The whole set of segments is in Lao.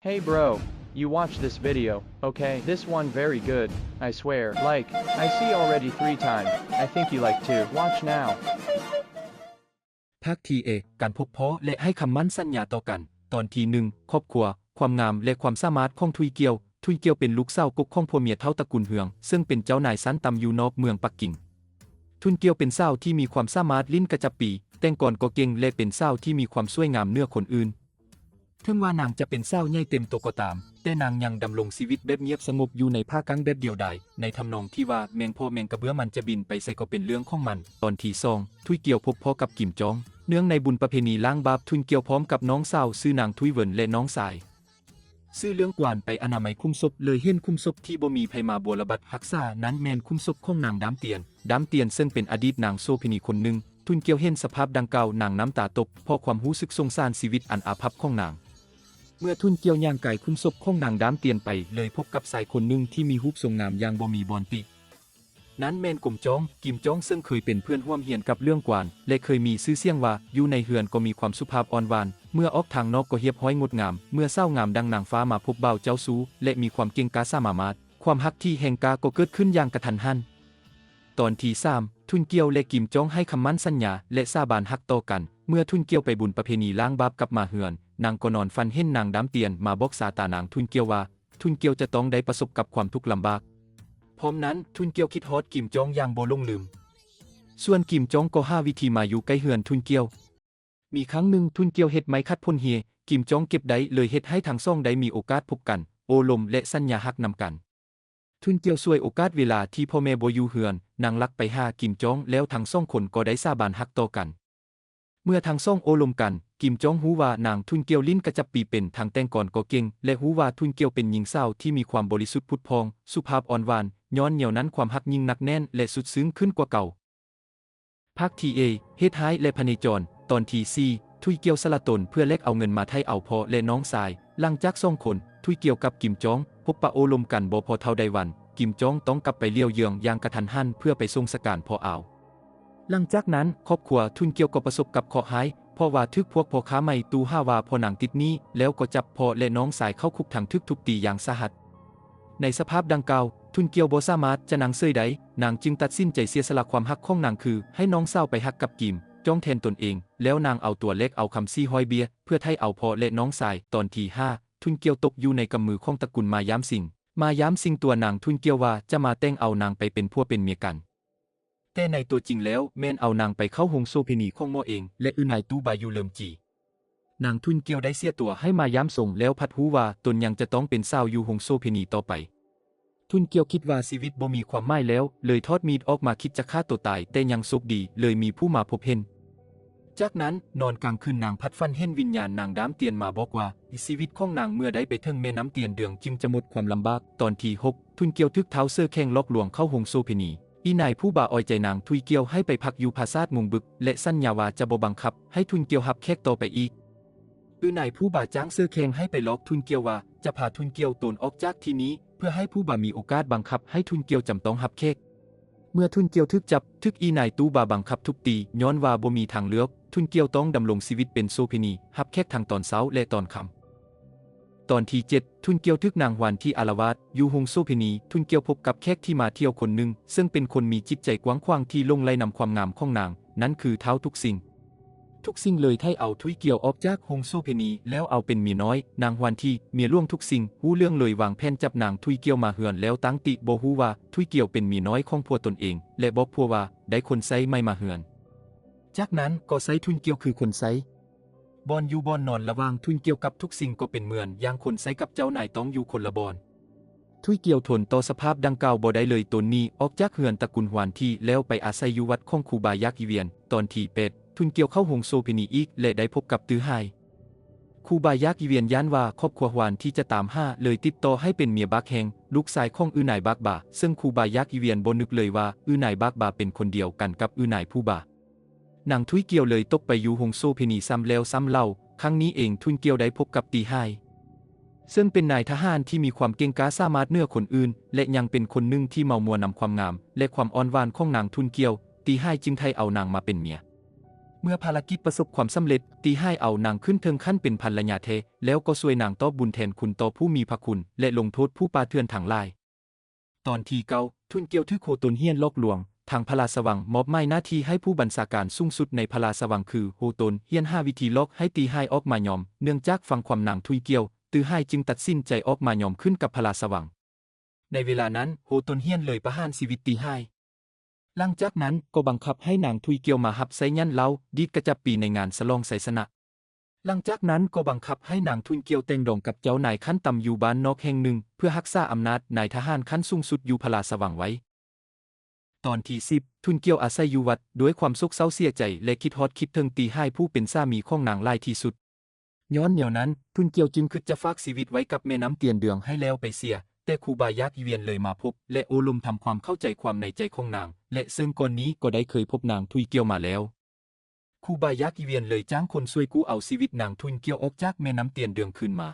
Hey bro, you watch this video, okay? This one very good, I swear. Like, I see already three time. I think you like to watch now. ພາກທີເອ ການພົບພໍ້ ແລະ ໃຫ້ຄຳໝັ້ນສັນຍາຕໍ່ກັນ. ຕອນທີໜຶ່ງ ຄອບຄົວ, ຄວາມງາມ ແລະ ຄວາມສາມາດຂອງທຸຍກຽວ. ທຸຍກຽວເປັນລູກສາວກົກຂອງຜົວເມຍເຖົ້າຕະກຸນເຮືອງ ເຊິ່ງເປັນເຈົ້ານາຍຊັ້ນຕ່ຳຢູ່ນອກເມືອງປັກກິ່ງ. ທຸນກຽວເປັນສາວທີ່ມີຄວາມສາມາດຫຼິ້ນກະຈັບປີ, ແຕ່ງກອນກໍເກັ່ງ ແລະ ເປັນສາວທີ່ມີຄວາມສວຍງາມເໜືອຄົນອື່ນ. ເຖິງວ່ານາງຈະເປັນສາວໃຫຍ່ເຕັມໂຕກໍຕາມ, ແຕ່ນາງຍັງດຳລົງຊີວິດແບບງຽບສະຫງົບຢູ່ໃນປ່າກ້າງແບບດຽວດາຍ, ໃນທຳນອງທີ່ວ່າແມງພໍ້ແມງກະເບື້ອມັນຈະບິນໄປໃສກໍເປັນເລື່ອງຂອງມັນ. ຕອນທີສອງ ທຸຍກຽວພົບພໍ້ກັບກິມຈອງ. ເນື່ອງໃນບຸນປະເພນີລ້າງບາບ, ທຸນກຽວພ້ອມກັບນ້ອງສາວຊື່ນາງທຸຍເຫວິນ ແລະ ນ້ອງຊາຍ ຊື້ເລື່ອງກວານໄປອະນາໄມຂຸມສົບ, ເລີຍເຫັນຂຸມສົບທີ່ບໍ່ມີໃຜມາບົວລະບັດຮັກສາ, ນັ້ນແມ່ນຂຸມສົບຂອງນາງດາມຕຽນ. ດາມຕຽນເຊິ່ງເປັນອະດີດນາງໂສເພນີຄົນໜຶ່ງ. ທຸນກຽວເຫັນສະພາບດັ່ງກ່າວ, ນາງນ້ຳຕາຕົກ ເພາະຄວາມຮູ້ສຶກສົງສານຊີວິດອັນອາພັບຂອງນາງ. ເມື່ອທຸນກຽວຍ່າງກາຍຂຸມສົບຂອງນາງດາມຕຽນໄປ, ເລີຍພົບກັບຊາຍຄົນໜຶ່ງທີ່ມີຮູບຊົງງາມຢ່າງບໍ່ມີບ່ອນຕິ. ນັ້ນແມ່ນກົມຈອງ, ກິມຈອງ ເຊິ່ງເຄີຍເປັນເພື່ອນຮ່ວມຮຽນກັບເລື່ອງກວານ ແລະ ເຄີຍມີຊື່ສຽງວ່າ ຢູ່ໃນເຮືອນກໍມີຄວາມສຸພາບອ່ອນຫວານ, ເມື່ອອອກທາງນອກກໍຮຽບຮ້ອຍງົດງາມ. ເມື່ອສາວງາມດັ່ງນາງຟ້າມາພົບບ່າວເຈົ້າຊູ້ ແລະ ມີຄວາມເກັ່ງກ້າສາມາມາດ, ຄວາມຮັກທີ່ແຮງກ້າກໍເກີດຂຶ້ນຢ່າງກະທັນຫັນ. ຕອນທີສາມ ທຸນກຽວ ແລະ ກິມຈອງ ໃຫ້ຄຳໝັ້ນສັນຍາ ແລະ ສາບານຮັກຕໍ່ກັນ. ເມື່ອທຸນກຽວໄປບຸນປະເພນີລ້າງບາບກັບມາເຮືອນ, ນາງກໍນອນຝັນເຫັນນາງດາມຕຽນມາບອກຊາຕານາງທຸນກຽວວ່າ ທຸນກຽວຈະຕ້ອງໄດ້ປະສົບກັບຄວາມທຸກລຳບາກ. ພ້ອມນັ້ນ, ທຸນກຽວຄິດຮອດກິມຈອງຢ່າງບໍ່ຫຼົງລືມ. ສ່ວນກິມຈອງກໍຫາວິທີມາຢູ່ໃກ້ເຮືອນທຸນກຽວ. ມີຄັ້ງໜຶ່ງ, ທຸນກຽວເຮັດໄມ້ຂັດຜົນເຮ, ກິມຈອງເກັບໄດ້ ເລີຍເຮັດໃຫ້ທັງສອງໄດ້ມີໂອກາດພົບກັນ, ໂອ້ລົມ ແລະ ສັນຍາຮັກນຳກັນ. ທຸນກຽວສວຍໂອກາດເວລາທີ່ພໍ່ແມ່ບໍ່ຢູ່ເຮືອນ, ນາງລັກໄປຫາກິມຈອງ ແລ້ວທັງສອງຄົນກໍໄດ້ສາບານຮັກຕໍ່ກັນ. ເມື່ອທັງສອງໂອ້ລົມກັນ, ກິມຈອງຮູ້ວ່ານາງທຸນກຽວຫຼິ້ນກະຈັບປີເປັນ, ທັງແຕ່ງກອນກໍເກັ່ງ ແລະ ຮູ້ວ່າທຸນກຽວເປັນຍິງສາວທີ່ມີຄວາມບໍລິສຸດຜຸດຜ່ອງ, ສຸພາບອ່ອນຫວານ, ຍ້ອນແນວນັ້ນຄວາມຮັກຍິ່ງໜັກແໜ້ນ ແລະ ສຸດຊຶ້ງຂຶ້ນກວ່າເກົ່າ. ພາກທີເອ ເຫດຮ້າຍ ແລະ ພະເນຈອນ. ຕອນທີສີ່ ທຸຍກຽວສະຫຼະຕົນເພື່ອແລກເອົາເງິນມາໄຖ່ເອົາພໍ່ ແລະ ນ້ອງຊາຍ. ຫຼັງຈາກສອງຄົນ, ທຸຍກຽວກັບກິມຈອງ ພົບປະໂອ້ລົມກັນບໍ່ພໍເທົ່າໃດວັນ, ກິມຈອງຕ້ອງກັບໄປຫຼຽວເຍືອງຢ່າງກະທັນຫັນເພື່ອໄປສົ່ງສະການພໍ່ອາວ. ຫຼັງຈາກນັ້ນ, ຄອບຄົວທຸນກຽວກໍປະສົບກັບເຄາະຮ້າຍ, ເພາະວ່າຖືກພວກພໍ່ຄ້າໄມ້ຕູ້ຫາວ່າພໍ່ນາງຕິດໜີ້, ແລ້ວກໍຈັບພໍ່ ແລະ ນ້ອງຊາຍເຂົ້າຄຸກ ທັງຖືກທຸບຕີຢ່າງສາຫັດ. ໃນສະພາບດັ່ງກ່າວ, ທຸນກຽວບໍ່ສາມາດຈະນັ່ງເສີຍໄດ້, ນາງຈຶ່ງຕັດສິນໃຈເສຍສະຫຼະຄວາມຮັກຂອງນາງ ຄື ໃຫ້ນ້ອງສາວໄປຮັກກັບກິມຈອງແທນຕົນເອງ, ແລ້ວນາງເອົາຕົວແລກເອົາຄຳສີ່ຮ້ອຍເບ້ຍ ເພື່ອໄຖ່ເອົາພໍ່ ແລະ ນ້ອງຊາຍ. ຕອນທີຫ້າ ທຸນກຽວຕົກຢູ່ໃນກຳມືຂອງຕະກຸນມາຢາມຊິງ. ມາຢາມຊິງຕົວະນາງທຸນກຽວວ່າຈະມາແຕ່ງເອົານາງໄປເປັນຜົວເປັນເມຍກັນ. ແຕ່ໃນຕົວຈິງແລ້ວແມ່ນເອົານາງໄປເຂົ້າໂຮງໂສເພນີຂອງໝໍເອງ ແລະ ອືນາຍຕູ້ບາຢູ່ເລີມຈີ. ນາງທຸນກຽວໄດ້ເສຍຕົວໃຫ້ມາຢາມຊົງ ແລ້ວພັດຮູ້ວ່າຕົນຍັງຈະຕ້ອງເປັນສາວຢູ່ໂຮງໂສເພນີຕໍ່ໄປ. ທຸນກຽວຄິດວ່າຊີວິດບໍ່ມີຄວາມໝາຍແລ້ວ, ເລີຍຖອດມີດອອກມາຄິດຈະຂ້າຕົວຕາຍ, ແຕ່ຍັງໂຊກດີເລີຍມີຜູ້ມາພົບເຫັນ. ຈາກນັ້ນ, ນອນກາງຄືນນາງພັດຝັນເຫັນວິນຍານນາງດາມຕຽນມາບອກວ່າ, ຊີວິດຂອງນາງເມື່ອໄດ້ໄປເຖິງແມ່ນ້ຳຕຽນເດືອງຈຶ່ງຈະໝົດຄວາມລຳບາກ. ຕອນທີຫົກ ທຸນກຽວຖືກທ້າວເສີແຂງຫຼອກລວງເຂົ້າໂຮງໂສເພນີ. ອີນາຍພູບາອອຍໃຈນາງທຸນກຽວໃຫ້ໄປພັກຢູ່ຜາສາດມຸງບຶກ ແລະ ສັນຍາວ່າຈະບໍ່ບັງຄັບໃຫ້ທຸນກຽວຮັບແຂກຕໍ່ໄປອີກ. ອືນາຍພູບາຈ້າງເສີແຂງໃຫ້ໄປຫຼອກທຸນກຽວວ່າ ຈະພາທຸນກຽວໂຕນອອກຈາກທີ່ນີ້ ເພື່ອໃຫ້ພູບາມີໂອກາດບັງຄັບໃຫ້ທຸນກຽວຈຳຕ້ອງຮັບແຂກ. ເມື່ອທຸນກຽວຖືກຈັບ, ຖືກອີນາຍຕູບາບັງຄັບທຸບຕີ, ຍ້ອນວ່າບໍ່ມີທາງເລືອກ, ທຸນກຽວຕ້ອງດຳລົງຊີວິດເປັນໂສເພນີ, ຮັບແຂກທັງຕອນເຊົ້າ ແລະ ຕອນຄ່ຳ. ຕອນທີເຈັດ ທຸນກຽວຖືກນາງຫວານທີ່ອາລະວາດ. ຢູ່ໂຮງໂສເພນີ, ທຸນກຽວພົບກັບແຂກທີ່ມາທ່ຽວຄົນໜຶ່ງ, ເຊິ່ງເປັນຄົນມີຈິດໃຈກວ້າງຂວາງທີ່ຫຼົງໄຫຼນຳຄວາມງາມຂອງນາງ, ນັ້ນຄືທ້າວທຸກສິງ. ທຸກສິງເລີຍໄຖ່ເອົາທຸນກຽວອອກຈາກໂຮງໂສເພນີ ແລ້ວເອົາເປັນເມຍນ້ອຍ, ນາງຫວານທີ່, ເມຍຫຼວງທຸກສິງ, ຮູ້ເລື່ອງເລີຍວາງແຜນຈັບນາງທຸນກຽວມາເຮືອນ ແລ້ວຕັ້ງຕິບໍ່ຮູ້ວ່າທຸນກຽວເປັນເມຍນ້ອຍຂອງຜົວຕົນເອງ ແລະ ບອກຜົວວ່າໄດ້ຄົນໃຊ້ໃໝ່ມາເຮືອນ. ຈາກນັ້ນກໍໃຊ້ທຸນກຽວຄືຄົນໃຊ້. ບ່ອນຢູ່ບ່ອນນອນລະຫວ່າງທຸນກຽວກັບທຸກສິງກໍເປັນເໝືອນຢ່າງຄົນໃຊ້ກັບເຈົ້ານາຍຕ້ອງຢູ່ຄົນລະບ່ອນ. ທຸນກຽວທົນຕໍ່ສະພາບດັ່ງກ່າວບໍ່ໄດ້ເລີຍ ຕົນໜີອອກຈາກເຮືອນຕະກຸນຫວານທີ່ ແລ້ວໄປອາໄສຢູ່ວັດຂອງຄູບາຢາກອີວຽນ. ຕອນທີແປດ ທຸນກຽວເຂົ້າໂຮງໂສເພນີອີກ ແລະ ໄດ້ພົບກັບຕື້ຫາຍ. ຄູບາຢາກອີວຽນຢ້ານວ່າຄອບຄົວຫວານທີ່ຈະຕາມຫາ ເລີຍຕິດຕໍ່ໃຫ້ເປັນເມຍບາກແຮງ, ລູກຊາຍຂອງອືນາຍບາກບາ, ເຊິ່ງຄູບາຢາກອີວຽນບໍ່ນຶກເລີຍວ່າອືນາຍບາກບາເປັນຄົນດຽວກັນກັບອືນາຍພູບາ. ນາງທຸນກຽວເລີຍຕົກໄປຢູ່ໂຮງໂສເພນີຊ້ຳແລ້ວຊ້ຳເລົ່າ, ຄັ້ງນີ້ເອງທຸນກຽວໄດ້ພົບກັບຕີຫາຍ ເຊິ່ງເປັນນາຍທະຫານທີ່ມີຄວາມເກັ່ງກ້າສາມາດເໜືອຄົນອື່ນ ແລະ ຍັງເປັນຄົນໜຶ່ງທີ່ເມົາມົວນຳຄວາມງາມ ແລະ ຄວາມອ່ອນຫວານຂອງນາງທຸນກຽວ, ຕີຫາຍຈຶ່ງໄຖ່ເອົານາງມາເປັນເມຍ. ເມື່ອພາລະກິດປະສົບຄວາມສຳເລັດ, ຕີຮ່າຍເອົານາງຂຶ້ນເຖິງຂັ້ນເປັນພັນລະຍາແທ້, ແລ້ວກໍຊ່ວຍນາງຕອບບຸນແທນຄຸນຕໍ່ຜູ້ມີພະຄຸນ ແລະ ລົງໂທດຜູ້ປ່າເຖື່ອນທັງຫຼາຍ. ຕອນທີເກົ້າ ທຸນກ່ຽວຖືກໂຮຕົນຮຽນຫຼອກລວງ. ທາງພະລາຊະວັງມອບໝາຍໜ້າທີ່ໃຫ້ຜູ້ບັນຊາການສູງສຸດໃນພະລາຊະວັງຄືໂຮຕົນຮຽນຫາວິທີຫຼອກໃຫ້ຕີຮ່າຍອອກມາຍອມ. ເນື່ອງຈາກຟັງຄວາມນາງທຸນກ່ຽວ, ຕີຮ່າຍຈຶ່ງຕັດສິນໃຈອອກມາຍອມຂຶ້ນກັບພະລາຊະວັງ. ໃນເວລານັ້ນ, ໂຮຕົນຮຽນເລີຍປະຫານຊີວິດຕີຮ່າຍ. ຫຼັງຈາກນັ້ນກໍບັງຄັບໃຫ້ນາງທຸຍກ່ຽວມາຮັບໃຊ້ຢັນເຫຼົ້າ ດີດກະຈັບປີໃນງານສະຫຼອງໄຊຊະນະ. ຫຼັງຈາກນັ້ນກໍບັງຄັບໃຫ້ນາງທຸນກ່ຽວແຕ່ງດອງກັບເຈົ້ານາຍຂັ້ນຕ່ຳຢູ່ບ້ານນອກແຫ່ງໜຶ່ງ ເພື່ອຮັກສາອຳນາດນາຍທະຫານຂັ້ນສູງສຸດຢູ່ພະລາຊະວັງໄວ້. ຕອນທີສິບ ທຸນກ່ຽວອາໄສຢູ່ວັດ ດ້ວຍຄວາມໂສກເສົ້າເສຍໃຈ ແລະ ຄິດຮອດຄິດເຖິງຕີຮ່າຍຜູ້ເປັນສາມີຂອງນາງຫຼາຍທີ່ສຸດ. ຍ້ອນແນວນັ້ນ, ທຸນກ່ຽວຈຶ່ງຄິດຈະຝາກຊີວິດໄວ້ກັບແມ່ນ້ຳຕຽນເດືອງໃຫ້ແລ້ວໄປເສຍ, ແຕ່ຄູບາຢາກອີວຽນເລີຍມາພົບ ແລະ ໂອ້ລົມທຳຄວາມເຂົ້າໃຈຄວາມໃນໃຈຂອງນາງ ແລະ ເຊິ່ງກ່ອນນີ້ກໍໄດ້ເຄີຍພົບນາງທຸຍກ່ຽວມາແລ້ວ. ຄູບາຢາກອີວຽນເລີຍຈ້າງຄົນຊ່ວຍກູ້ເອົາຊີວິດນາງທຸນກ່ຽວອອກຈາກແມ່ນ້ຳຕຽນເດືອງຄືນມາ.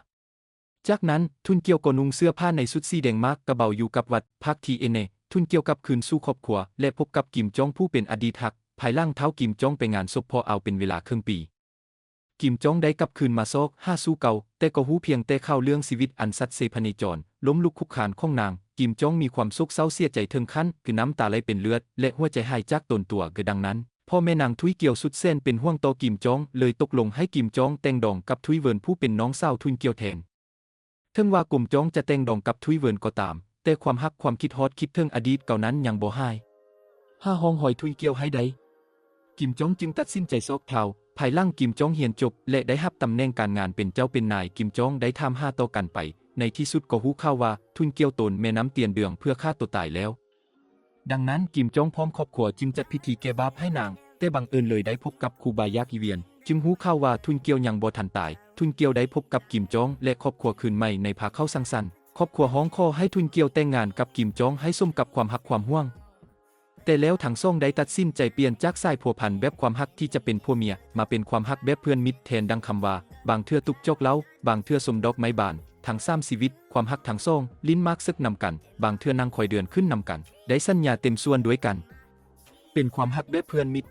ຈາກນັ້ນ, ທຸນກ່ຽວກໍນຸ່ງເສື້ອຜ້າໃນຊຸດສີແດງໝາກກະເບົາຢູ່ກັບວັດ. ພາກທີເອັນເອ ທຸນກ່ຽວກັບຄືນສູ່ຄອບຄົວ ແລະ ພົບກັບກິມຈອງຜູ້ເປັນອະດີດຮັກ. ພາຍຫຼັງທ້າວກິມຈອງໄປງານສົບພໍ່ອາວເປັນເວລາເຄິ່ງປີ. ກິມຈອງໄດ້ກັບຄືນມາຊອກຫາສູ່ເກົ່າ, ແຕ່ກໍຮູ້ພຽງແຕ່ຂ່າວເລື່ອງຊີວິດອັນສັດເຊພະເນຈອນ, ລົ້ມລຸກຄຸກຄານຂອງນາງ. ກິມຈອງມີຄວາມໂສກເສົ້າເສຍໃຈເຖິງຂັ້ນ ຄືນ້ຳຕາໄຫຼເປັນເລືອດ ແລະ ຫົວໃຈຫາຍຈາກຕົນຕົວ. ຄືດັ່ງນັ້ນ, ພໍ່ແມ່ນາງທຸຍກ່ຽວສຸດແສນເປັນຫ່ວງຕໍ່ກິມຈອງ, ເລີຍຕົກລົງໃຫ້ກິມຈອງແຕ່ງດອງກັບທຸຍເວີນຜູ້ເປັນນ້ອງສາວທຸນກ່ຽວແທນ. ເຖິງວ່າກິມຈອງຈະແຕ່ງດອງກັບທຸຍເວີນກໍຕາມ, ແຕ່ຄວາມຮັກ, ຄວາມຄິດຮອດຄິດເຖິງອະດີດເກົ່ານັ້ນຍັງບໍ່ຫາຍ. ຫາຮ່ອງຮອຍທຸນກ່ຽວໃຫ້ໄດ້. ກິມຈອງຈຶ່ງຕັດສິນໃຈຊອກທ້າວ. ພາຍຫຼັງກິມຈອງຮຽນຈົບ ແລະ ໄດ້ຮັບຕຳແໜ່ງການງານເປັນເຈົ້າເປັນນາຍ, ກິມຈອງໄດ້ຖາມຫາຕໍ່ກັນໄປ. ໃນທີ່ສຸດກໍຮູ້ຂ່າວວ່າ ທຸນກ່ຽວໂຕນແມ່ນ້ຳຕຽນເດືອງເພື່ອຂ້າຕົວຕາຍແລ້ວ. ດັ່ງນັ້ນ, ກິມຈອງພ້ອມຄອບຄົວຈຶ່ງຈັດພິທີແກ້ບາບໃຫ້ນາງ, ແຕ່ບັງເອີນເລີຍໄດ້ພົບກັບຄູບາຢາກອີວຽນ, ຈຶ່ງຮູ້ຂ່າວວ່າທຸນກ່ຽວຍັງບໍ່ທັນຕາຍ. ທຸນກ່ຽວໄດ້ພົບກັບກິມຈອງ ແລະ ຄອບຄົວຄືນໃໝ່ໃນພາເຂົ້າສັງສັນ. ຄອບຄົວຮ້ອງຂໍໃຫ້ທຸນກ່ຽວແຕ່ງງານກັບກິມຈອງໃຫ້ສົມກັບຄວາມຮັກຄວາມຫ່ວງ. ແຕ່ແລ້ວທັງສອງໄດ້ຕັດສິນໃຈປ່ຽນຈາກສາຍພົວພັນແບບຄວາມຮັກທີ່ຈະເປັນຜົວເມຍ ມາເປັນຄວາມຮັກແບບເພື່ອນມິດແທນ. ດັ່ງຄຳວ່າ, ບາງເທື່ອຕຸກຈອກເຫຼົ້າ, ບາງເທື່ອສົມດອກໄມ້ບານ. ທັງສາມຊີວິດ, ຄວາມຮັກທັງສອງ, ຫຼິ້ນໝາກເສິກນຳກັນ, ບາງເທື່ອນັ່ງຄອຍເດືອນຂຶ້ນນຳກັນ, ໄດ້ສັນຍາເຕັມສ່ວນດ້ວຍກັນ. ເປັນຄວາມຮັກແບບເພື່ອນມິດ.